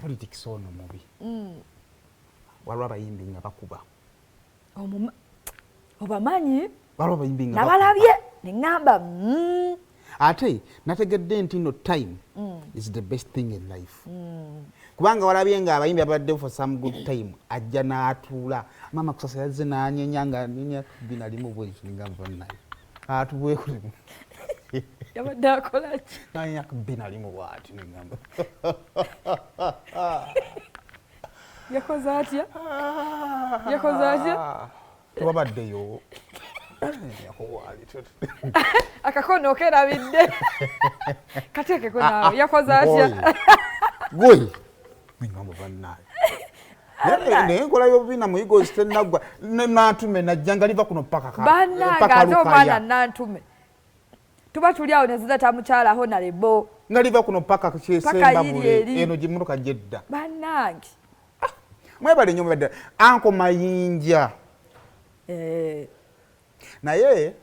Politics ono mubi. Waliwo abayimbi nga bakuba. Obamanyi. Waliwo abayimbi nga nabalabye neŋŋamba. Ate nategedde nti no, time is the best thing in life, kubanga walabye nga abayimbi abadde for some good time, ajja n'atuula. Maama Kusasa yazze n'anyenya nga nyenya binalimu bwekinga nva naye atubweku. Yabadde akola ki? Nanyenya binalimu bwati, neŋŋamba. Yakoze atya? Yakoze atya? Tewabaddeyo. Akakono okerabidde, kateekeko naawe. Yakoze atya? Gwe neŋŋamba, bannaye, naye enkola y'obubiina mu Eagles tenaggwa. Nantume najja nga liva kuno paka Bannange, paka ate omwana Lukaya. Nantume tuba tuli awo nezireta mukyala honalebo. Nga liva kuno paka Paka kyesembabule. yiri eri. Eno gyemotoka gyedda. Bannange. Mwebale nnyo, mwebadde Anko Mayinja. Eh, naye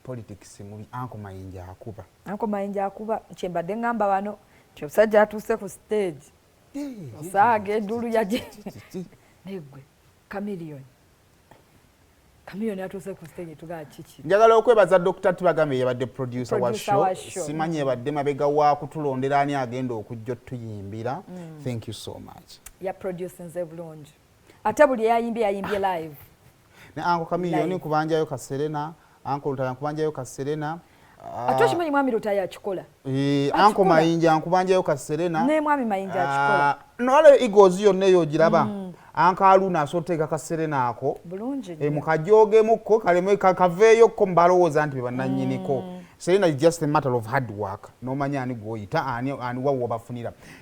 politics mubi, Anko Mayinja akuba. Anko Mayinja akuba. Kyembadde ŋŋamba bano nti omusajja atuuse ku stage, osaaga enduulu yaje negwe Chameleone. Chameleone atuuse ku stage, tugaa kiki? Njagala okwebaza Dr Tibagambe, yabadde producer wa Producer show. Wa show. Simanyi yabadde mabega wa kutulondera ani agenda okujja otuyimbira. Thank you so much. Ya producinze bulungi, ate buli eyayimbye yayimbye live. Ne Anko Chameleone. Live. Nkubanjayo kaserena, Anko Lutaya, nkubanjayo kaserena. Ate okimanyi mwami Lutaya akikola. Eh, Akikola. Anko Mayinja, nkubanjayo kaserena. Ne mwami Mayinja akikola. Ah, nolaba Eagles yonna eyo ogiraba, Anko Aluna asobola oteeka kaserena ako. Bulungi Eh, nnyo. Mukajogemukko kaleme kaveeyokko mubalowooza nti bebannannyiniko. Serena is just a matter of hard work, nomanya ani gwoyita, ani ani wawo wabafunira.